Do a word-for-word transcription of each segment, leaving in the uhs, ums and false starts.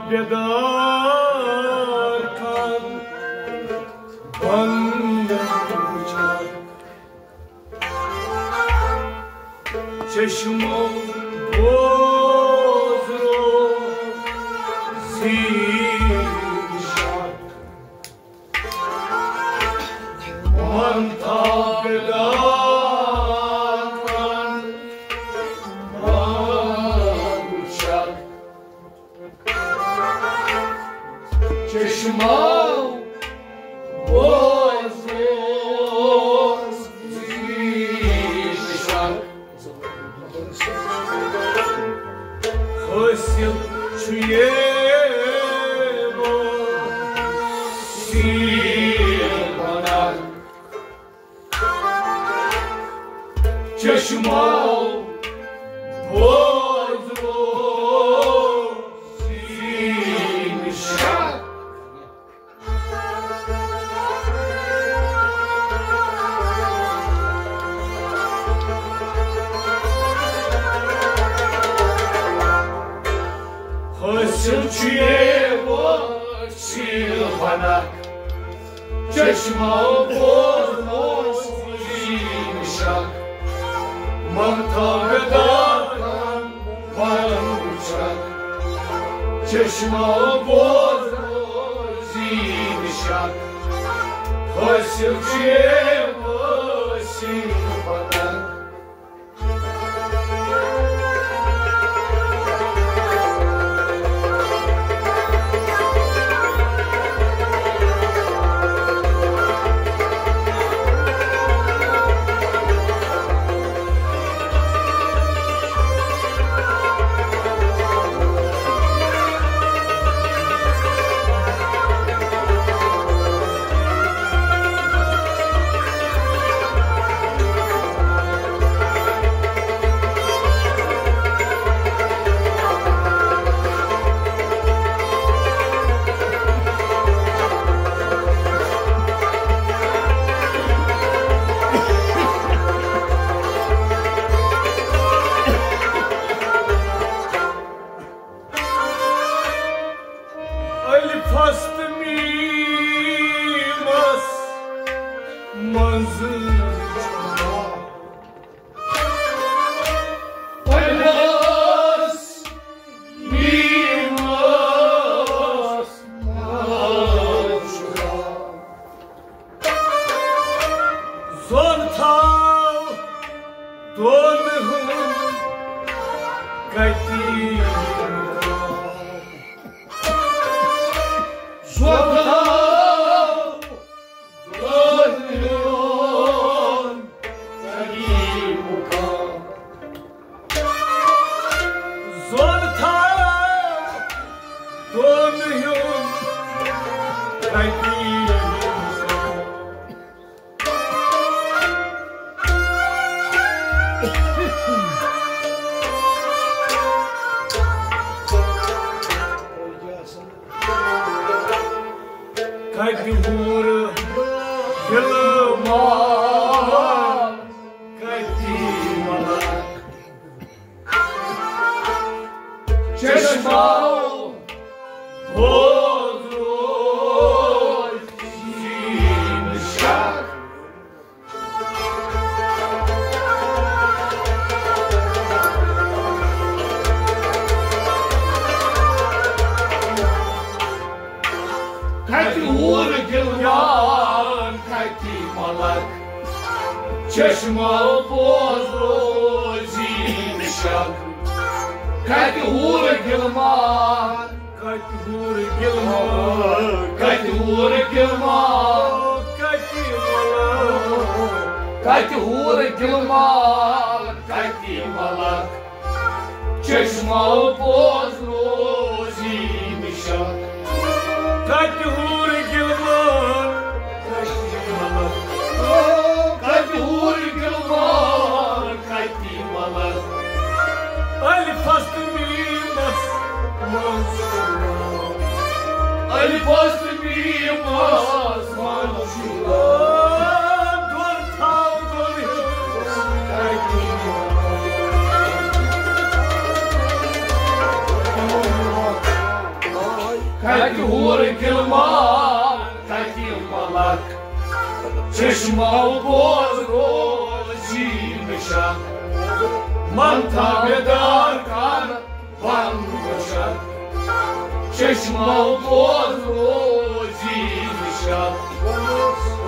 بیدار کن بندن وچھکھ، چشمو بوز روزی نشک۔ من تھاو بیدار کن بندن وچھکھ، چشمو بوز روزی نشک۔ حٲصِل چھُ یہِ وٲصِل بنان۔ چشمو بوز روزی نشک۔ حٲصِل چھُ یہِ وٲصِل بنان۔ چشمو بوز روزی نشک، من تھاو بیدار کن بندن وچھکھ۔ چشمو بوز روزی نشک، حٲصِل چھُ یہِ وٲصِل بنان۔ الفس تہٕ میٖمس منٛز چھُ الفس میٖمس منٛز چھُ زور تھاو دۄن ہُنٛد کتہِ۔ زور تھاو دۄن ہُنٛد کتہِ مُقام۔ زور تھاو دۄن ہُنٛد کتہِ۔ کتہِ حور گِلمان، کتہِ ملک۔ چشمو بوز روزی نشک۔ کتہِ حور گِلمان، کتہِ ملک۔ چشمو بوز روزی نشک۔ کتہِ حور گِلمان، کتہِ حور گِلمان، کتہِ حور گِلمان، کتہِ ملک۔ کتہِ حور گِلمان، کتہِ ملک۔ چشمو بوز روزی نشک۔ کتہِ حور گِلمان، کتہِ ملک۔ کتہِ حور گِلمان، کتہِ ملک۔ الفس تہٕ میٖمس منٛز چھُ ناو۔ الفس تہٕ میٖمس منٛز چھُ ناو۔ دۄن تھاو دۄن ہیوٚر۔ کتہِ حور گلمان، کتہِ ملک، چشمو بوز روزی نشان۔ من تھا بیدار کن، بند وچھن، چشمو بوز روزی نشان۔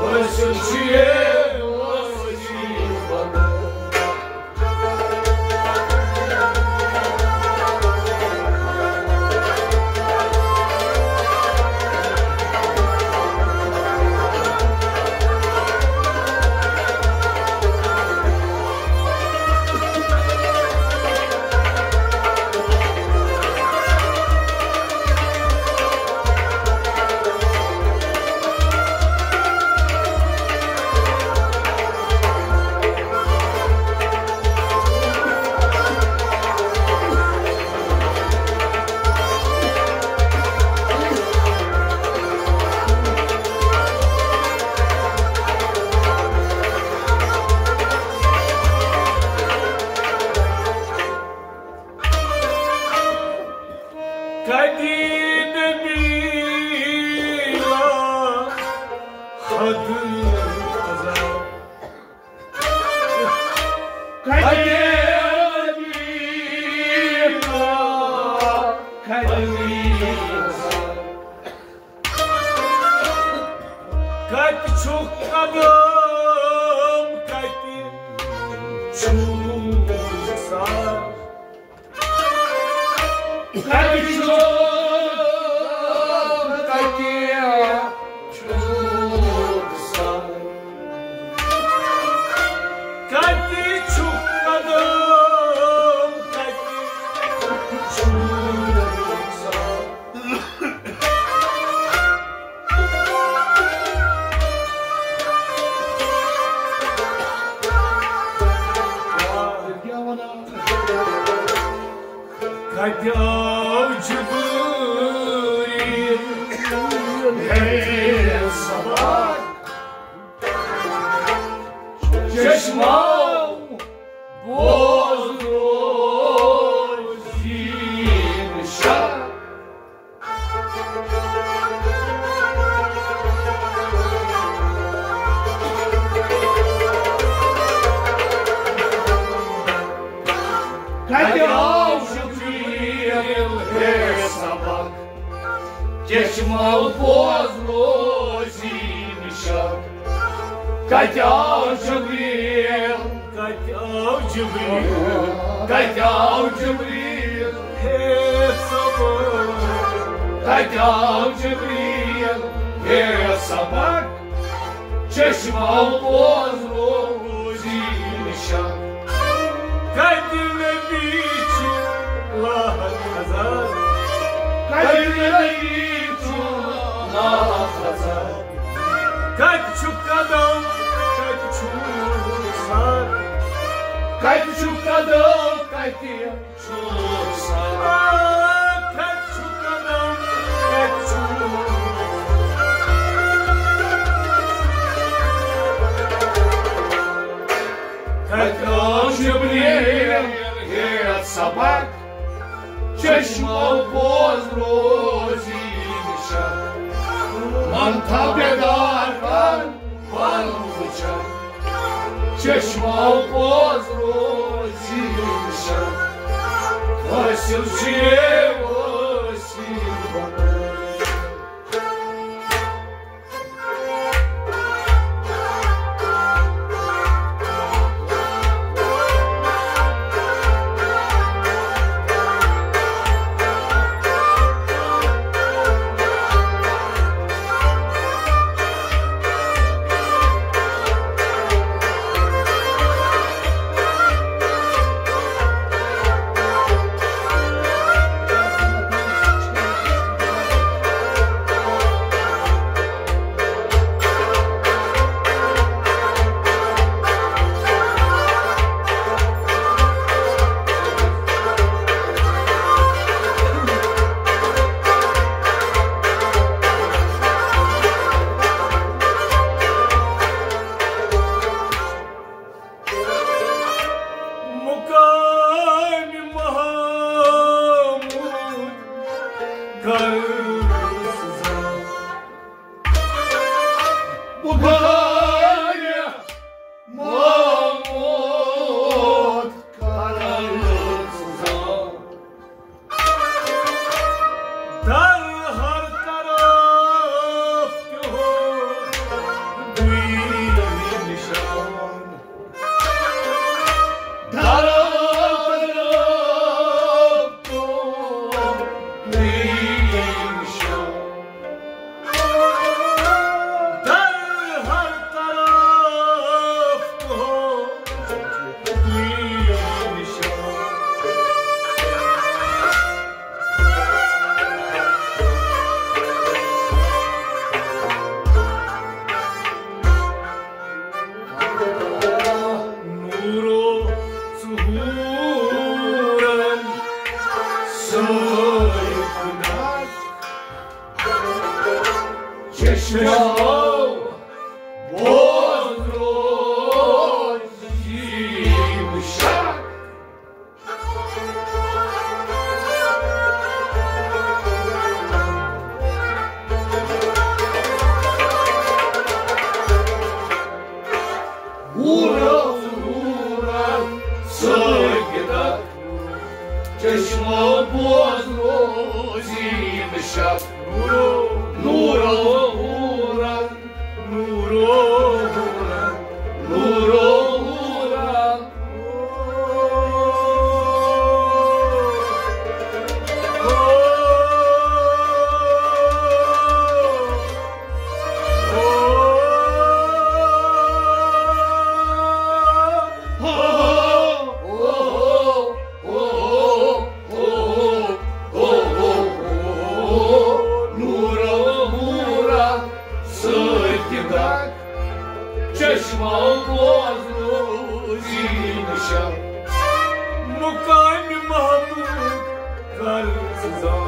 حٲصِل چھُ یہِ روزی بند۔ کتہِ نبی لا حد عذاب۔ کتہِ نبی لا حد عذاب۔ کتہِ چھُکھ قدم، کتہِ چھُکھ سر؟ کتہِ چھُکھ، کتہِ چھُکھ سر؟ کتہِ چھُکھ قدم، کتہِ چھُکھ سر؟ کتہِ آو جبریل ہے سبا؟ چشمو بوز روزی نشان۔ کتہِ آو جبریل ہے سبق؟ چشمو بوز روزی نشان۔ کتہِ آو جبریل؟ کتہِ آو جبریل؟ کتہِ آو جبریل؟ ہے سبق۔ کتہِ آو جبریل؟ ہے سبق۔ چشمو بوز روزی نشان۔ کتہِ نبی چھُ لاحق ہزار؟ کتہِ نبی چھُ لاحق ہزار؟ کتہِ چھُ قدم، کتہِ چھُ سر؟ کتہِ چھُ قدم، کتہِ چھُ سر؟ آ، کتہِ چھُ قدم، کتہِ چھُ؟ کتہِ آو جبریل ہیتھ سبق؟ چشمو بوز روزی نشان۔ من تھا بیدار کن پن وچھن۔ چشمو بوز روزی نشان۔ حاصل چھُ یہِ وٲصِل بخت۔ چشمو بوز روزی نشان۔ ہورو ہورن سٲکِتہ چشمو بوز روزی نشان۔ نورو نورو ہورن، نورو ہورن، نورو ہورن۔ نورو نورن سۭتۍ گِنٛدان، چشمو بوز روزی نشان۔ مقام محمود کر ژٕ زان،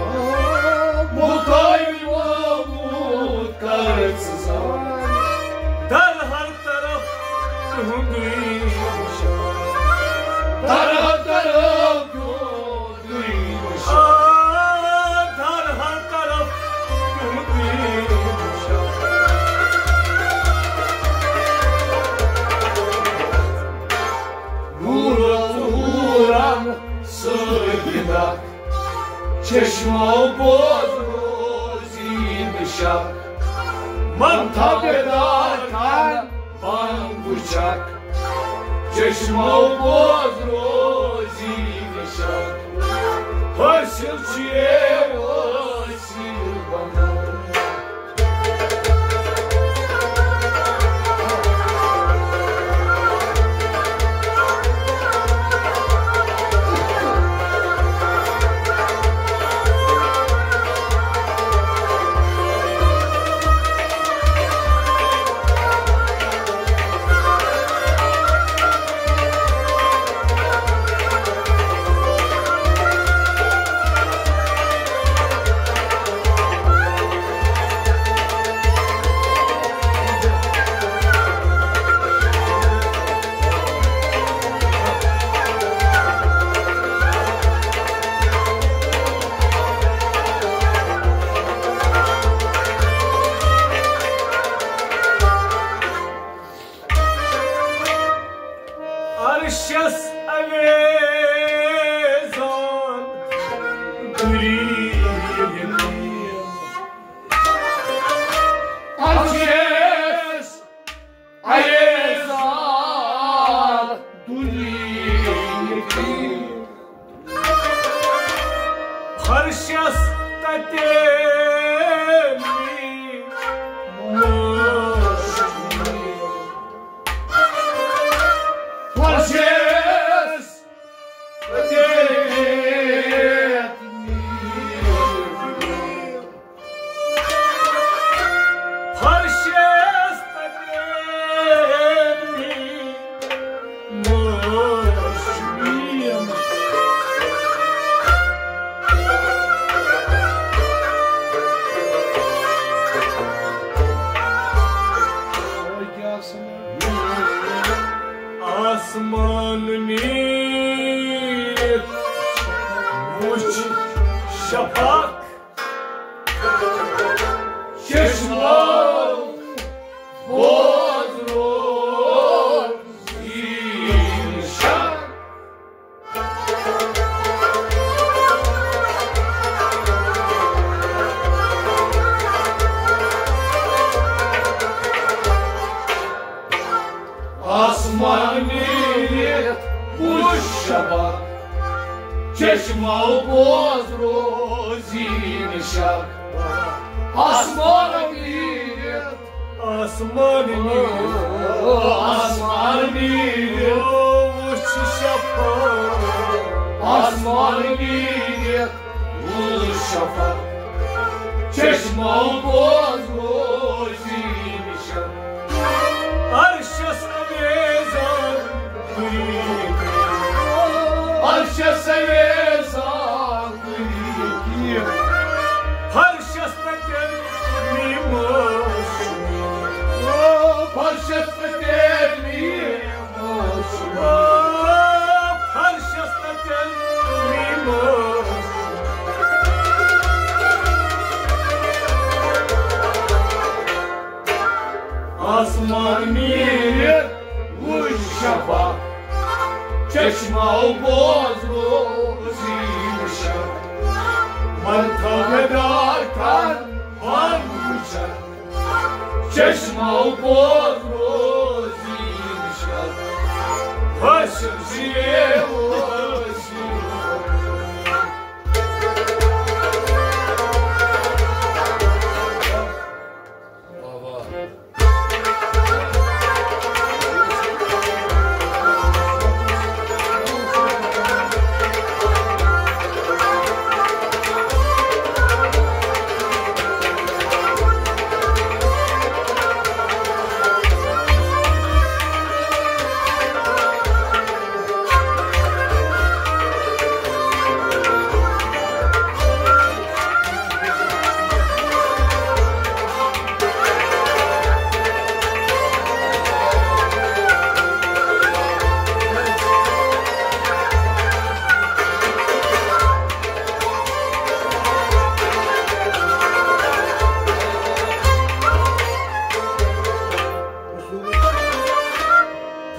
مقام محمود کر ژٕ زان۔ در ہر طرف تُہُنٛدُے نشان۔ در ہر طرف تُہُنٛدُے نشان۔ آ، در ہر طرف تُہُنٛدُے نشان۔ نورو نورن سۭتۍ گِنٛدان، چشمو بوز روزی نشان۔ من تھا بیدار کھن بنگو چک، چشمو بوز روزی نشان۔ حٲصِل چھُ یہِ وٲصِل بنان۔ عرشس اویزان دوری یقین۔ عرشس اویزان دوری یقین۔ فرشس تتے می موشی۔ فرشس تتے می فرشس تتے می موشی۔ آسمان نیٖرِتھ وُچھ شفق۔ چشمو بوز روزی نشان۔ آسمان نیٖرِتھ وُچھ شفق، چشمو بوز روزی نشان۔ آسمان نیٖرِتھ آسمان نیٖرِتھ، آسمان نیٖرِتھ وُچھ شفق۔ آسمان نیٖرِتھ وُچھ شفق، چشمو بوز روزی نشان۔ عرشس اویزان دوری یقین۔ عرشس اویزان دوری یقین۔ فرشس تتے می موشی۔ بوزنو زیٖنشا، من تھاو مےٚ ڈار کر بند وٕچھتھ۔ چشمو بوزنو زیٖنشا، حٲصِل چھِ یہِ وٲصِل۔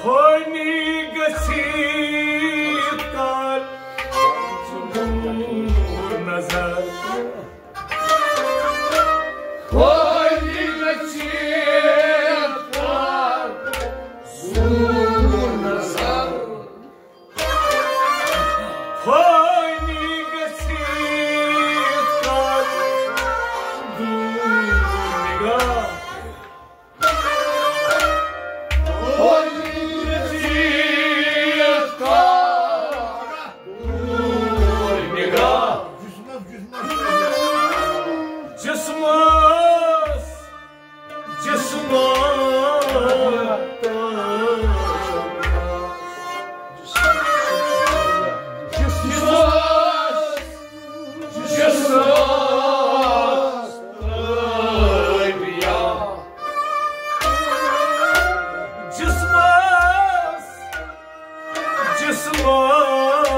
فانی گژھِ کر دوٗر نظر۔ فانی گژھِ کر دوٗر نظر۔ فانی گژھِ کر دوٗر نگاہ۔ جسمس، جسمس، جسمس، جسمس، جسمس، جسمس۔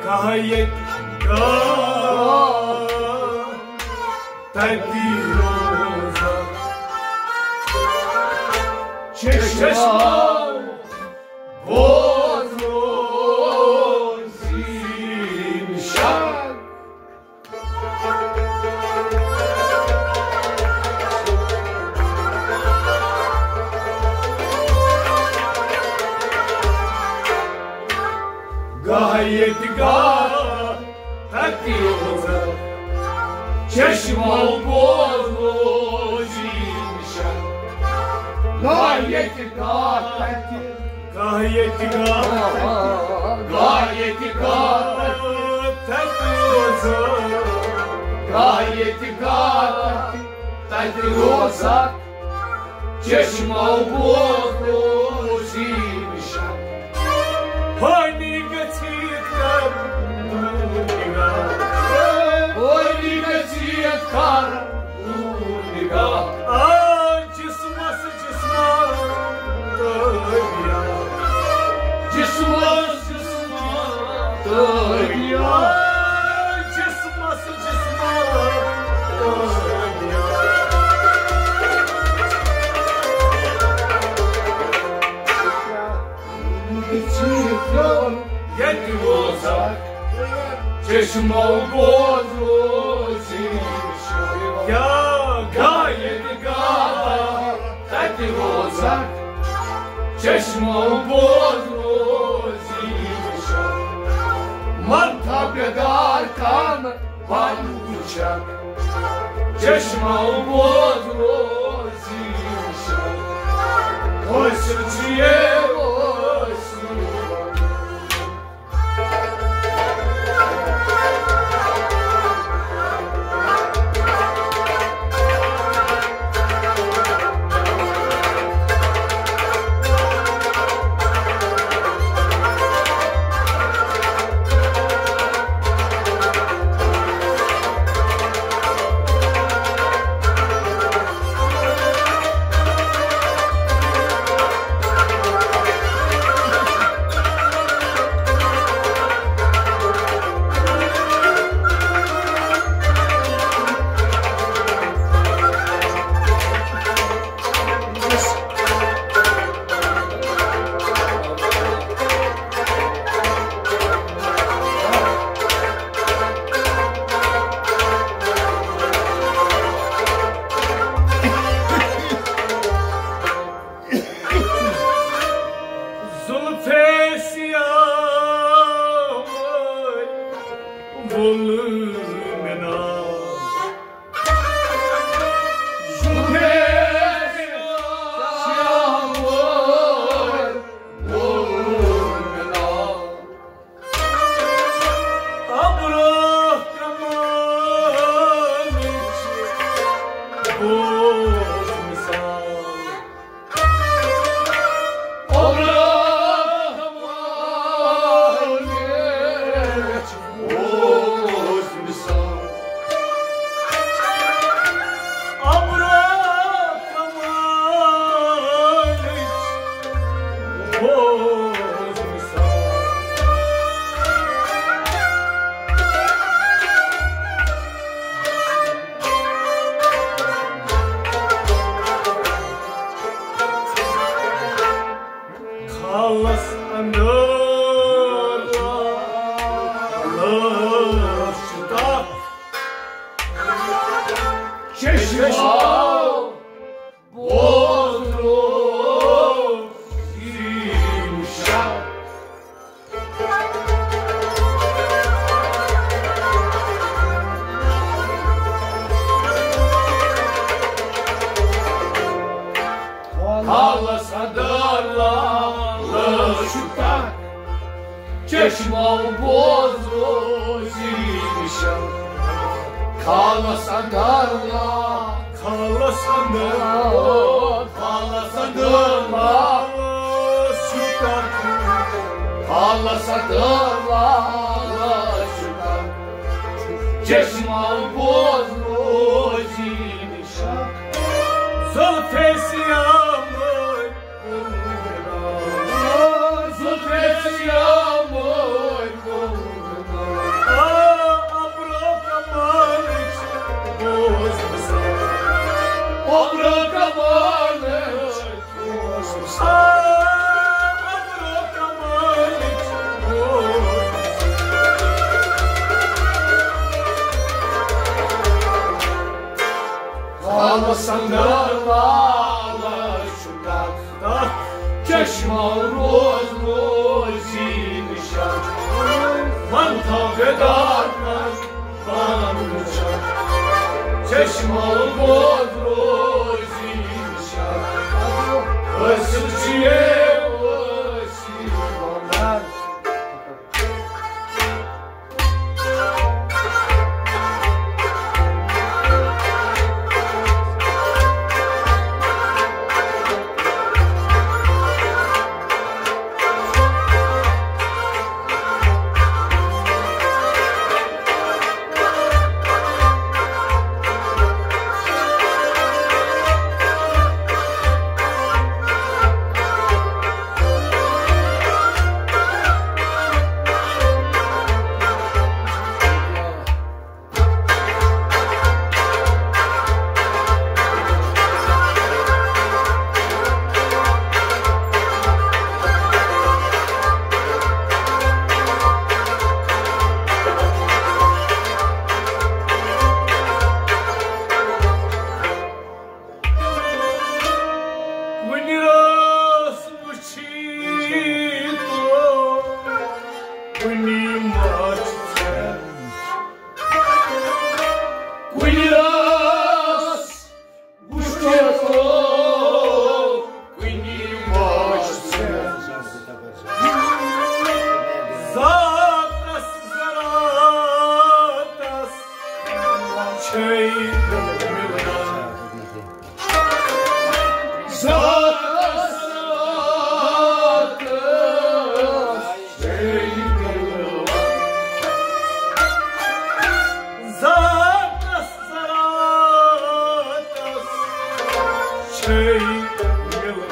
کانٛہہ ییٚتہِ، کانٛہہ تَتی روزان۔ چشمو بوزنو زیٖنشا۔ گاہ ییٚتہِ گاہ تَتہِ روزان۔ چشمو بوزنو زیٖنشا۔ گاہ ییٚتہِ گاہ تَتہِ، گاہ ییٚتہِ گاہ تَتہِ، گاہ ییٚتہِ گاہ تَتہِ، تَتہِ روزان۔ گاہ ییٚتہِ گاہ تَتہِ، تَتہِ روزان۔ چشمو بوزنو زیٖنشا۔ فانی گژھِ کر دوٗر نگاہ۔ فانی گژھِ کر دوٗر نگاہ۔ آ، جسمس جسمس تٲبیا۔ جسمس جسمس تٲبیا۔ جسمس جسمس تٲبیا۔ ییٚتہِ روزان۔ چشمو بوزنو زیٖنشا۔ یا گاہ ییٚتہِ گاہ تَتہِ روزان۔ چشمو بوزنو زیٖنشا۔ من تھاو بیدار کن بند وٕچھتھ۔ چشمو بوزنو زیٖنشا۔ حٲصِل چھِ یہِ وٲصِل۔ چشمو بوزنو زیٖنِشا۔ خالس اندر لالچ چھُ تتھ، چشمو بوزنو زیٖنِشا۔ خالس اندر لال، خالس اندر، خالس اندر لالچ چھُ تتھ، خالس اندر لالچ چھُ تتھ، چشمو بوزنو زیٖنِشا۔ زلفے سیامٕے، زلفے سیامٕے، آ، ابرو کمالٕچ بوزنو، ابرو کمالٕچ بوزنو، آ، ابرو کمالٕچ بوزنو۔ خالس اندر لالچ چھُ تتھ، چشمو روز روزی نشان۔ من تھاو بیدار کر پانہٕ وٕچھان، چشمو روز روزی نشان۔ حٲصِل چھُ یے وٲصِل۔ کُنہِ رٲژ وٕچھی تو، کُنہِ ماچھ ژےٚ۔ کُنہِ رٲژ وٕچھی تو، کُنہِ ماچھ ژےٚ۔ ذاتس ذراتس چھے مِلان۔ ذاتس ذراتس چھے مِلان۔ ذاتس ذراتس چھے مِلان۔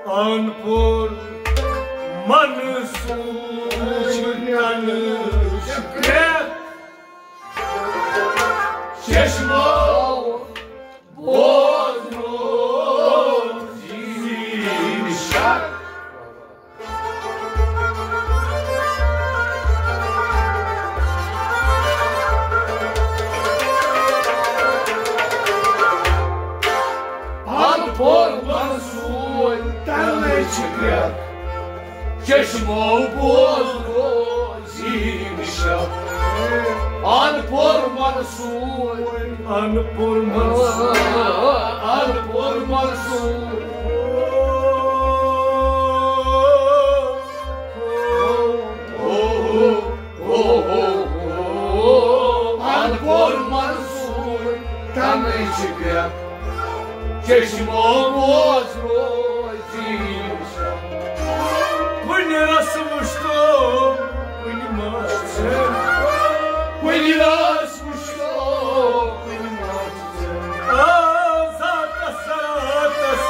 ان پوٚر منصوٗر تنہٕ چھُ پرٛٮ۪تھ چشمو بوزنو زیٖنِشا۔ ان پوٚر منصوٗر تنہٕ چھُ پرٛٮ۪تھ چشمو بوزنو زیٖنِشا۔ ان پوٚر منصوٗر، ان پوٚر منصوٗر، ان پوٚر منصوٗر۔ ان پوٚر منصوٗر تنہٕ چھُ پرٛٮ۪تھ چشمو بوزنو زیٖنِشا۔ کُنہِ رس وٕچھتو، کُنہِ ماچھ ژےٚ۔ کُنہِ رس وٕچھتو، کُنہِ ماچھ ژےٚ۔ آ، ذاتس ذراتس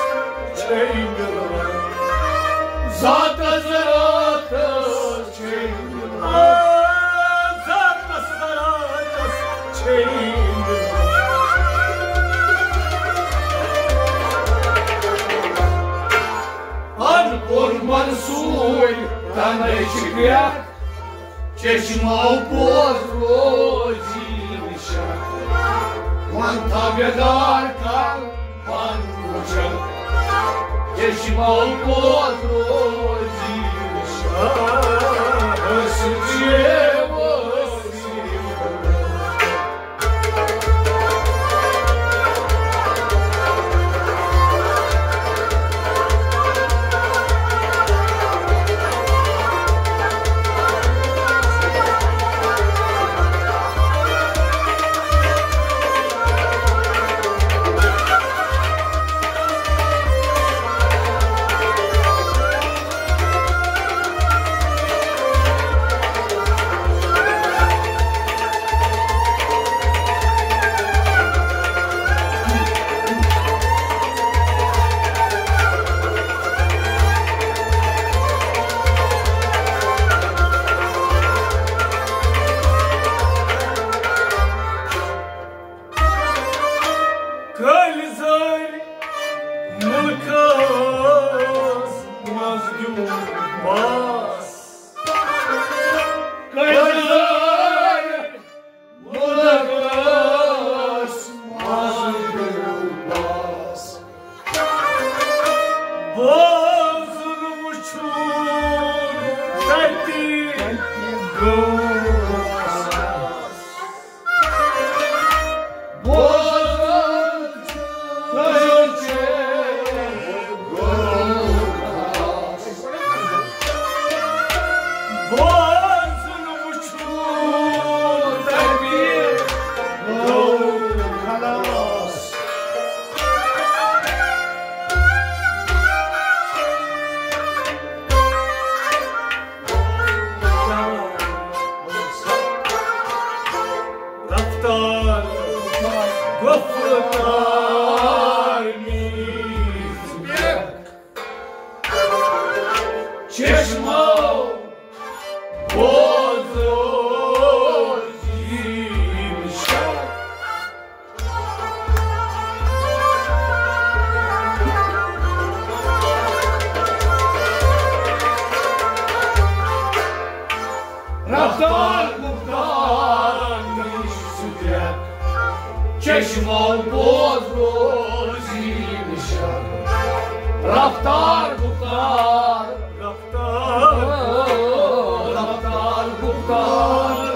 چھے مِلان۔ ذاتس ذراتس چھے مِلان۔ آ، ذاتس ذراتس چھے مِلان۔ چشمو پوز روزی نشان، من تھا بیدار کر پن وچھن۔ چشمو پوز روزی نشان، حسن چیے وسیع۔ کٔلۍ زٔلۍ مُلکس منٛز دیُت باس۔ کٔلۍ زٔلۍ مُلکس منٛز دیُت باس۔ بوزُن وُچھُن تَتہِ گوٚو۔ رفتار گفتار میٖژ چشمو بوزو شیٖشو۔ رفتار گفتار نِش سُدرت، چشمو بوز روزی نشان۔ رفتار گفتار، رفتار، رفتار گفتار۔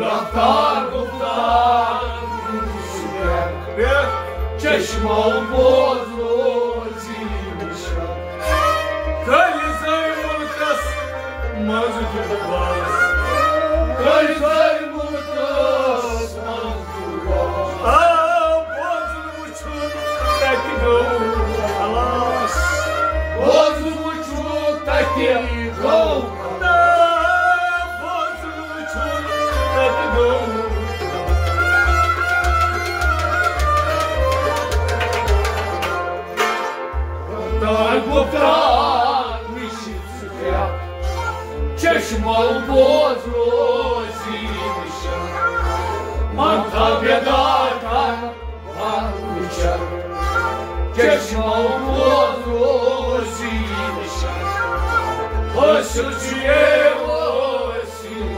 رفتار گفتار چشمو بوز روزی نشان۔ کٔلۍ زٔلۍ مُلکس منٛز دیُت باس۔ کٔلۍ زٔلۍ مُلکس منٛز دیُت باس۔ آ، بوزُن وُچھُن تَتہِ گوٚو خلاص۔ بوزُن وُچھُن تَتہِ گوٚو۔ آ، بوزُن وُچھُن تَتہِ گوٚو۔ تار گُفتار نِش چشمو بوز روزی نشان۔ من تھا بیدار کر پن وچھن۔ چشمو بوز روزی نشان۔ حٲصِل چھُ یہِ وٲصِل۔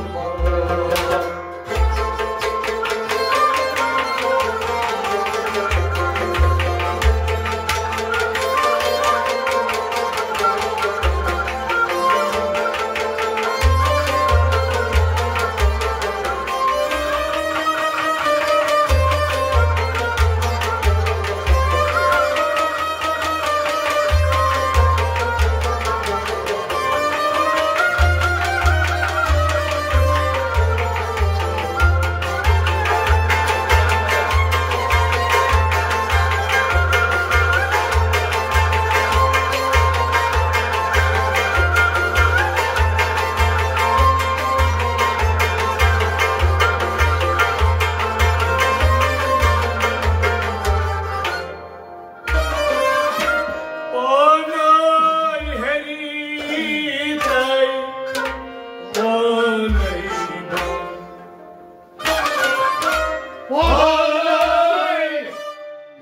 پانے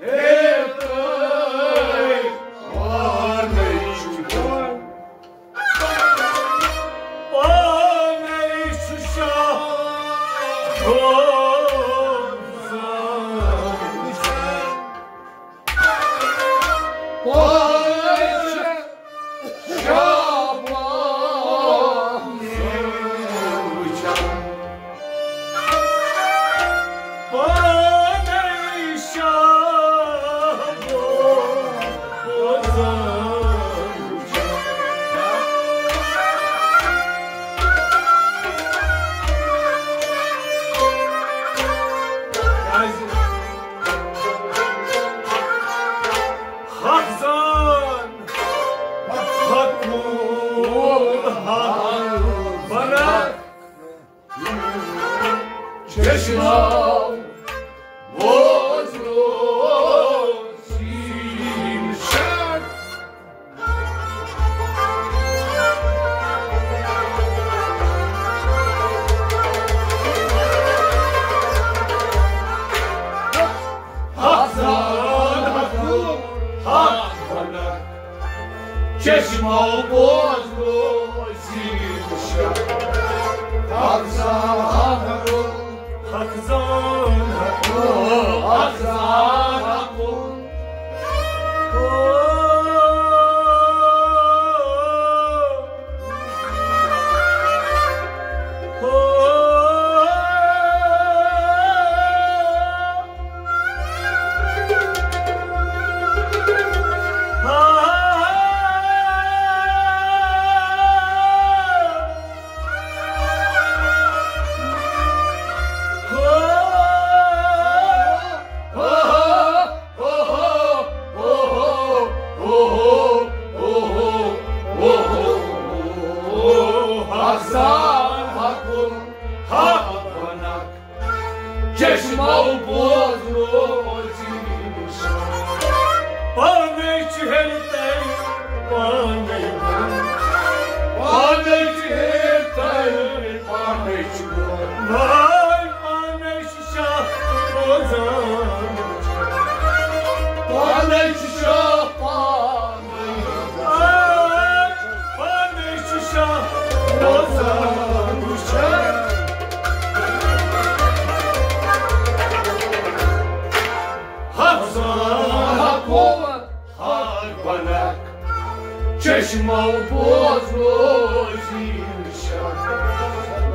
ہیتَے پانے چھُ کھیوٚن۔ پانے چھُ شاہ روزان۔ پانے چھُ شاہ روزان۔ پانے شاہ روزان۔ حق زان، حق وول، حق بنان۔ چشمو بوزنو سیٖن شک۔ حق زان حق وول، حق بنان۔ چشمو بوزنو سیٖن شک۔ حق زان حق وول، حق زان حق وول، حق زان حق وول۔ حق زان حق وول، حق بنان۔ چشمو بوز روزی نِش۔ پانے چھُ ہیٚرِ تَل، پانے بۄن۔ پانے چھُ ہیٚرِ تَل، پانے چھُ بۄن۔ وٲے پانے چھُ شاہ روزان۔ پانے چھُ شاہ، پانے۔ پانے چھُ شاہ روزان وٕچھان۔ حق زان حق وول، حق بنان۔ چشمو بوز روزی نِش۔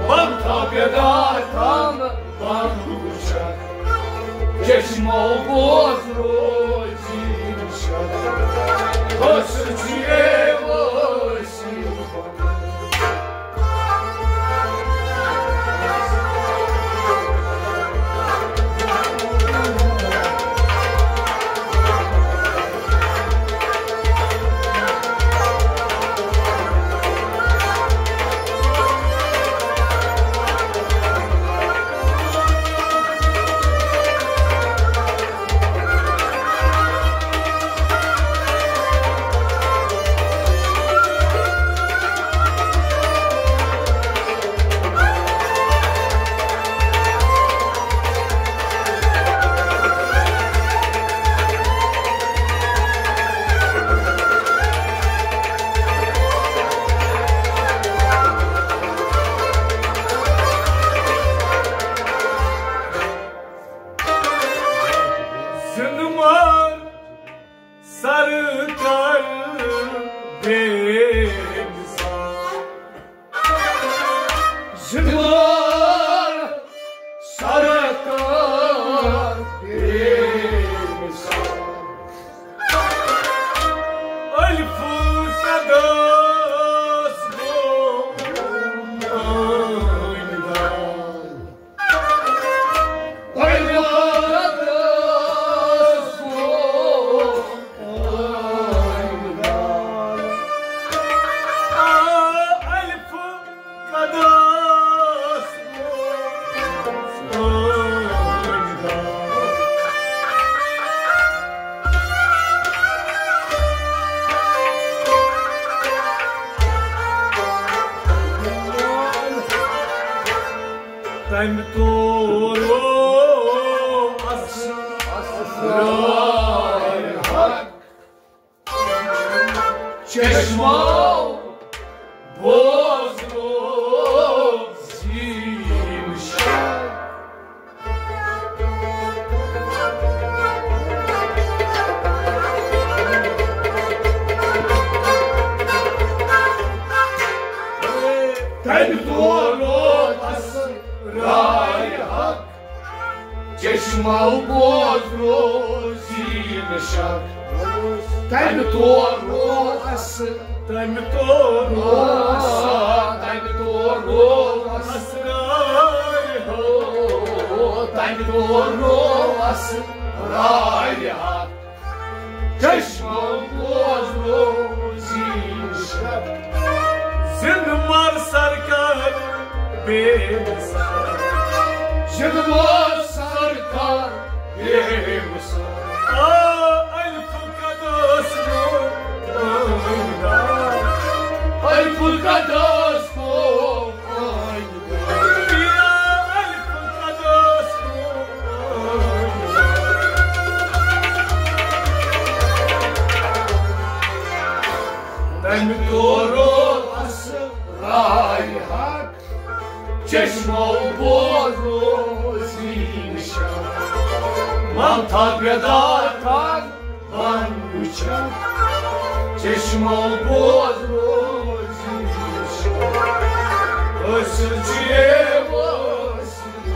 بنٛد تھاو بیدار تھاو، بنٛد وٕچھان۔ چشمو بوز روزی نِش۔ حٲصِل چھُ یہِ وٲصِل۔ زِنٛدٕ مار سرکار بے مثال۔ زِنٛدٕ مار سرکار بے مثال۔ الف قدس گو آیندہ۔ چشمو بوزنو زیٖن شک۔ تَمہِ تورو اَسہٕ، تَمہِ تورو اَسہٕ، تَمہِ تورو اَسہٕ۔ تَمہِ تورو اَسہٕ۔ چشم بوزنو زیٖن شب۔ زِندٕ مر سرکار بے مثال۔ زِندٕ مر سرکار بے مثال۔ آ، الف قدس گو۔ الف قدس گو۔ تَمہِ تورو اَسہٕ رائے حق۔ چشمو بوزو زیٖن شب۔ ممتا بیدار تھان من وٕچھان۔ چشمو بوزو زیٖن شب۔ حٲصِل چھُ یہِ وٲصِل۔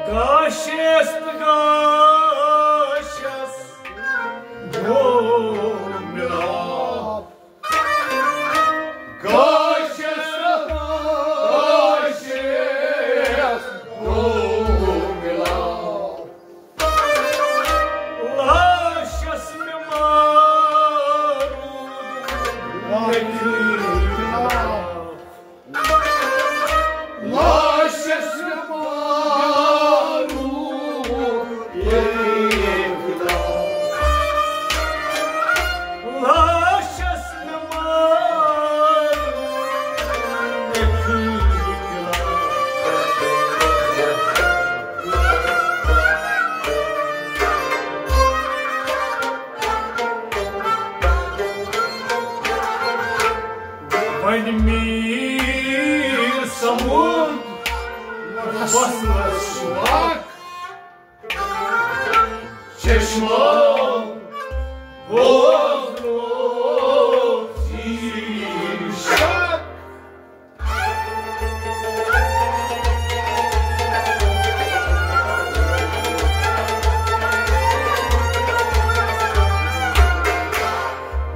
گاشس تہٕ گاشس گوٚو مِلاپ۔ گاشس تہٕ گاشس گوٚو مِلاپ۔ لاشس مےٚ مارُن لیکھِتھ۔ لاشس مےٚ مارُن ییٚمہِ خۄدا۔ لاشس مےٚ مارُن ییٚمہِ خۄدا۔ وۄنۍ میٖر سمود وصلس چھُ اکھ چشمو بوزنو زیٖن شک۔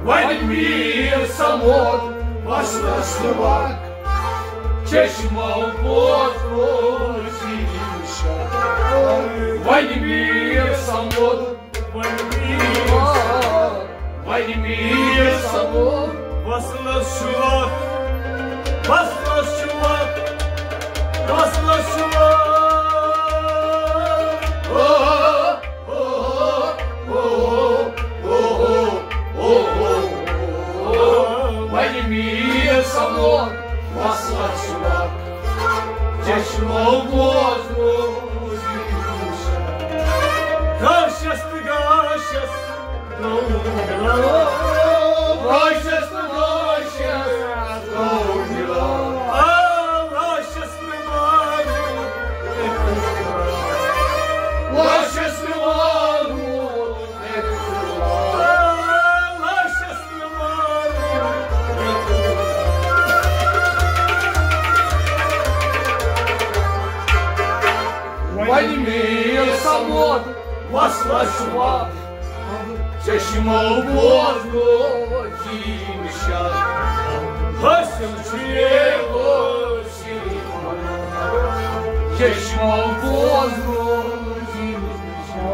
وۄنۍ میٖر سمود وصلس وق، چشمو بوزنو زیٖن شک۔ وۄنۍ میٖر سمود وۄنۍ میٖر سمود۔ وۄنۍ میٖر سمود۔ وصلس چھُ وق، وصلس چھُ وق، وصلس چھُ وق۔ او، او، او، او۔ وۄنۍ میٖر سمود۔ وصلس چھُ وق، چشمو بوزنو زیٖن شک۔ گاشس تہٕ گاشس گوٚو مِلاپ۔ گاشس تہٕ گاشس گوٚو مِلاپ۔ آ، لاشس مےٚ مارُن۔ لاشس مےٚ مارُن۔ وۄنۍ میٖر سمود وصلس چھُ وق، چشمو بوزنو زیٖن شک۔ حٲصِل چھُ یہِ وٲصِل، چشمو بوزنو زیٖن شک۔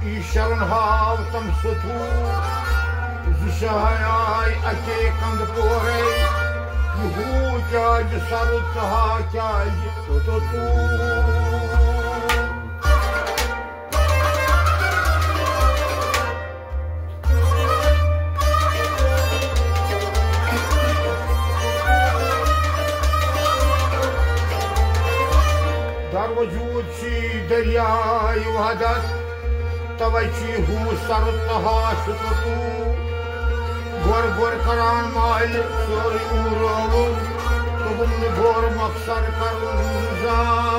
یہِ شرن ہاو تم ستوٗ، زٕ شاہے آے اکے کندٕ پورے۔ یہِ ہوٗ کیازِ سرُد تہٕ ہا کیازِ توٚتوٗ۔ در وجود چھی دریائے وحدت، توے چھی ہُہ سر تہا شکتو۔ گور گور کران مالہِ سورُے عمر رووُن، دوٚپُن نہٕ گور مۄخصر کرُن زانٛہہ۔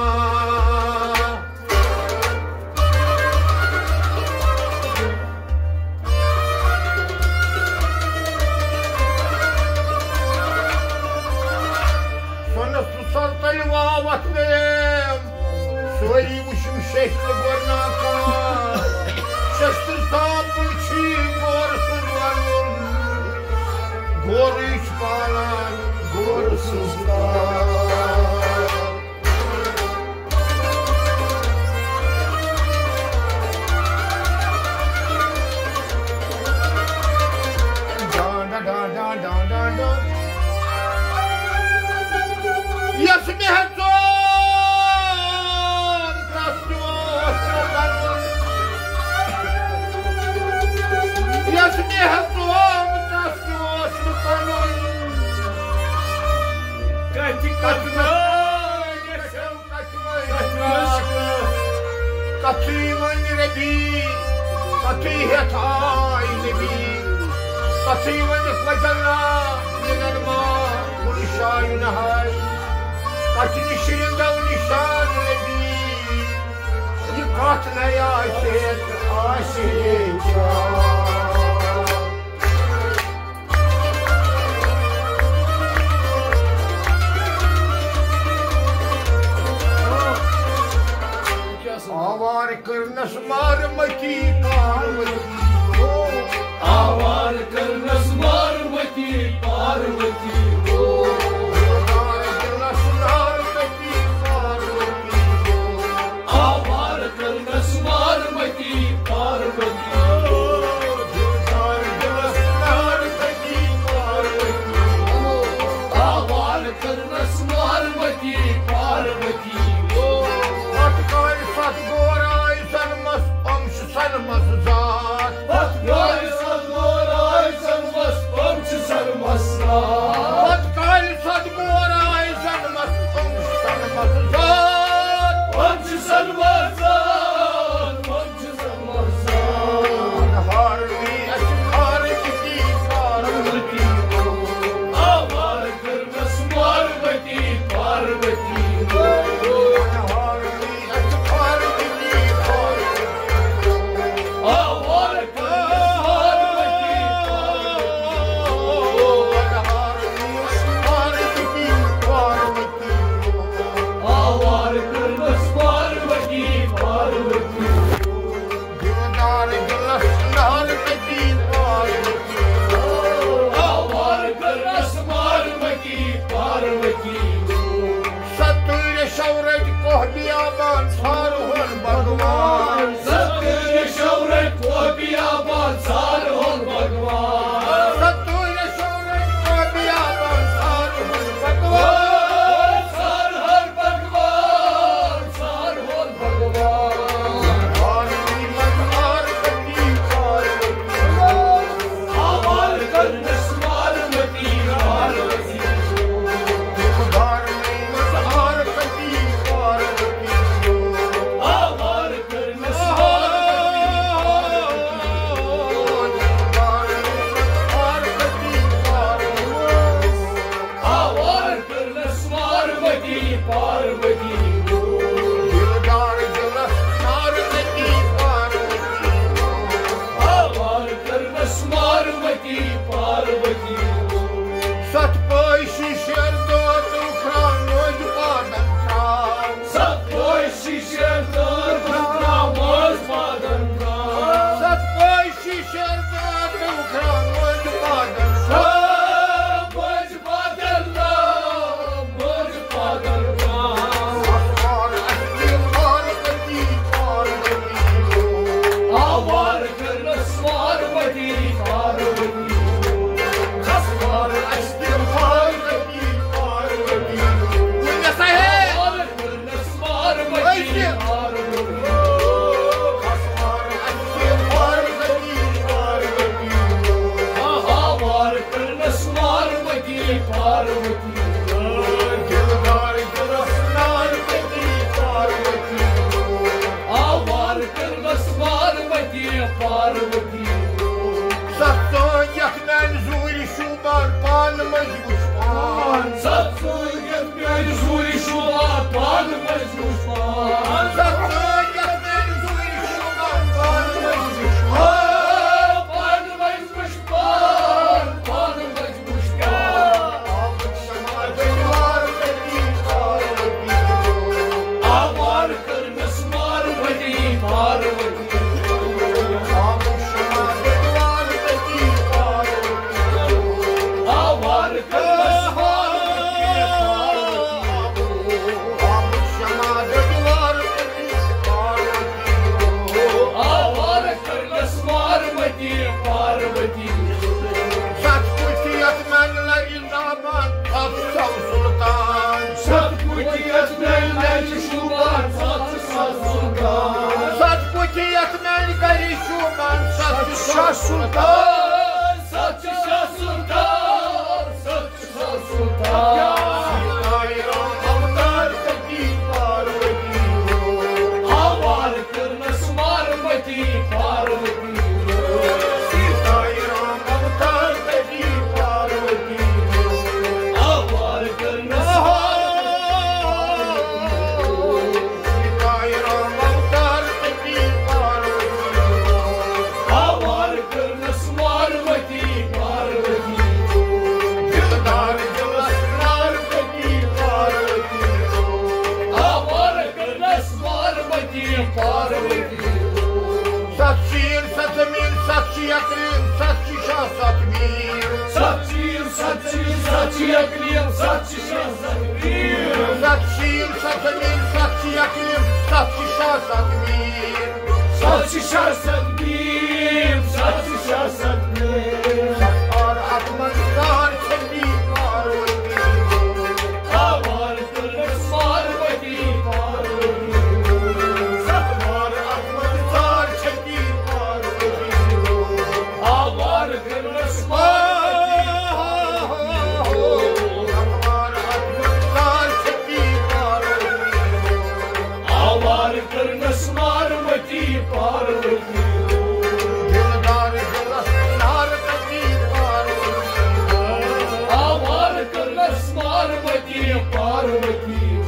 سۄنس تہٕ سرتلہِ واوتھ ویم، سٲری وٕچھِم شیٚہہِ تہٕ گۄڈٕ ناکار۔ ششتٕر تاپُن چھی گور سُنٛد ونُن، گورٕے چھُ پالان گور سٕنٛز کار۔ یۄس مےٚ ہیٚژوم تس تہِ اوس نہٕ پنُن۔ یۄس مےٚ ہیٚژوم تس تہِ اوس نہٕ پنُن۔ کتھِ کتھِ کتھِ منٛز کتھٕے ونہِ ربی، کتھٕے ہیتھ آے نبی، کتھٕے ونہِ وجلہ، یِنن ما کُنہِ شایہِ نہاے۔ کتھِ نِش رِندو نشان ربی، یہِ کتھ نے آسہِ ہیتھ آسہِ ہے چار۔ آوار کرنس مارمتی پاروتی۔ آوار کرنس مارمتی پاروتی۔ دلدار دلس نارمتی پاروتی۔ آوار کرنس مارمتی پاروتی۔ دلدار دلس نارمتی پاروتی۔ آوار کرنس مارمتی پاروتی۔ پتہٕ کالہِ ستھ گور آے سنمس، یِم چھِ سنمس ذات۔ پتہٕ کالہِ ستھ گور آے سنمس، یِم چھِ سنمس ذات۔ کٔرنَس پاروتی، پاروتی۔ خسوار اَسہِ تہِ پاروتی، پاروتی۔ وۄنۍ ہسا ہے۔ آوار کٔرنَس پاروتی، أسۍ تہِ۔ پاروتی۔ خسوار اَسہِ تہِ پاروتی، پاروتی۔ آوار کٔرنَس پاروتی، پاروتی۔ دلدار دلس نار پتی پاروتی۔ آوار کٔرنَس پاروتی، پاروتی۔ ستھ ژٲنٛگۍ یتھ میانہِ زوٗرِ شوٗبان پانہٕ مٔنٛزۍ وٕچھ پان۔ ستھ ژٲنٛگۍ یتھ میانہِ زوٗرِ شوٗبان پانہٕ مٔنٛزۍ وٕچھ پان۔ ستھ ژٲنٛگۍ یتھ میانہِ زوٗرِ شوٗبان پانہٕ مٔنٛزۍ وٕچھ پان۔ پانہٕ مٔنٛزۍ وٕچھ پان، پانہٕ مٔنٛزۍ وٕچھ پان۔ آوار کٔرنَس پاروتی، پاروتی۔ آوار کٔرنَس پاروتی، پاروتی۔ آوار کٔرنَس پاروتی، پاروتی۔ ستھ کُٹھۍ یتھ میانہِ لرِ شوٗبان، ستھ چھُ سُلطان۔ ستھ کُٹھۍ یتھ میانہِ لرِ شوٗبان، ستھ چھُ سُلطان۔ ستھ کُٹھۍ یتھ میانہِ گرِ شوٗبان، ستھ چھُ شاہ سُلطان۔ ستھ چھُ شاہ سُلطان، ستھ چھُ شاہ سُلطان۔ سیٖتایہِ رام اوتار پتی پاروتی۔ آوار کٔرنَس پاروتی، پاروتی۔ سیٖتایہِ رام اوتار پتی پاروتی۔ آوار کٔرنَس پاروتی۔ سیٖتایہِ رام اوتار پتی پاروتی۔ آوار کٔرنَس پاروتی، پاروتی۔ دلدار دلس نار پتی پاروتی۔ آوار کٔرنَس پاروتی، پاروتی۔ ستھ شیٖن، ستھ زمیٖن، ستھ چھِ یتریٖن، ستھ چھِ شاہ، ستھ میٖر۔ ستھ شیٖن، ستھ زمیٖن، ستھ چھِ یتریٖن، ستھ چھِ شاہ، ستھ میٖر۔ ستھ شیٖن، ستھ زمیٖن، ستھ چھِ یتریٖن، ستھ چھِ شاہ، ستھ میٖر۔ ستھ چھِ شاہ، ستھ میٖر، ستھ چھِ شاہ، ستھ میٖر۔ ستھ پار اتھ منٛز کار چھِ پاروتی۔ آوار کٔرنَس پاروتی، پاروتی۔ ستھ وار اتھ منٛز ژار چھپی پاروتی۔ آوار کٔرنَس پاروتی۔ ستھ وار اتھ منٛز ژار چھپی پاروتی۔ آوار کٔرنَس پاروتی، پاروتی۔ دلدار دلس نار پتی پاروتی۔ آوار کٔرنَس پاروتی، پاروتی۔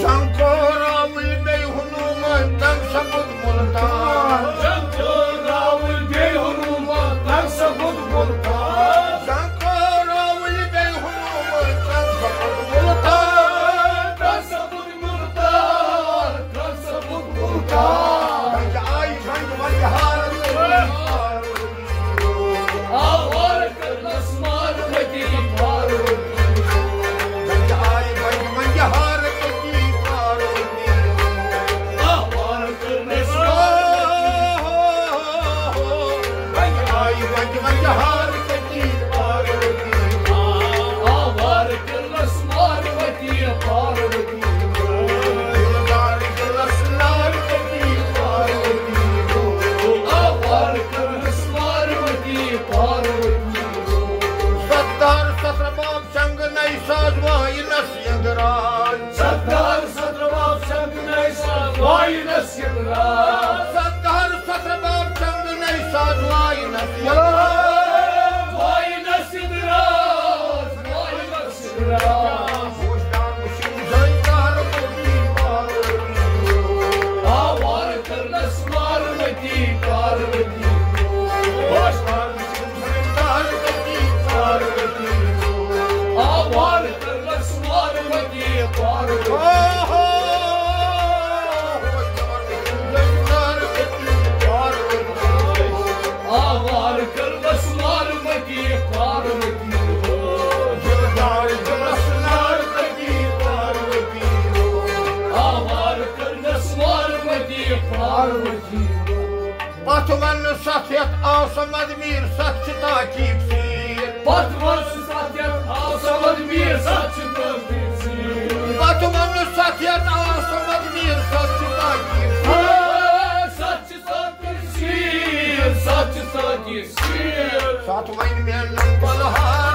شنکر راوٕلۍ بیٚیہِ ہنوٗمان تَمہِ سپُد مُلتان۔ شنکر راوٕلۍ بیٚیہِ ہنوٗمان تَمہِ سپُد مُلتان۔ شنکر راوٕلۍ بیٚیہِ ہنوٗمان تَمہِ سپُد مُلتان۔ تَمہِ سپُد مُلتان، تَمہِ سپُد مُلتان۔ گنجہِ آیہِ گنجہِ وَنجہِ ہارَن۔ آوار کٔرنَس پاروتی، پاروتی۔ گنجہِ آیہِ گنجہِ وَنجہِ ہارَن پاروتی۔ آوار کٔرنَس پاروتی۔ گنجہِ آیہِ گنجہِ وَنجہِ ہارَن پاروتی۔ آوار کٔرنَس پاروتی، پاروتی۔ دلدار دلس نار پتی پاروتی۔ آوار کٔرنَس پاروتی، پاروتی۔ ستار سترباب چنگنَے ساز واینس یندراج۔ ستار سترباب چنگنَے ساز واینس یندراج۔ ستار سترباب چنگنَے ساز واینس یندراج۔ واینس یندراج، واینس یندراج۔ آوار کٔرنَس پاروتی، پاروتی۔ آوار کٔرنَس پاروتی، پاروتی۔ آوار کٔرنَس پاروتی، پاروتی۔ دلدار دلس نار پتی پاروتی۔ آوار کٔرنَس پاروتی، پاروتی۔ پتھ وننہٕ ستھ یتھ آو صمد میٖر، ستھ چھِ تاکیٖب سیٖر۔ پتھ وننہٕ ستھ یتھ آو صمد میٖر، ستھ چھِ تاکیٖب سیٖر۔ پتھ وننہٕ ستھ یتھ آو صمد میٖر، ستھ چھِ تاکیٖب سیٖر۔ ستھ چھِ تاکیٖب سیٖر، ستھ چھِ تاکیٖب سیٖر۔ ستھ وۄنۍ مےٚ نمبل ہار۔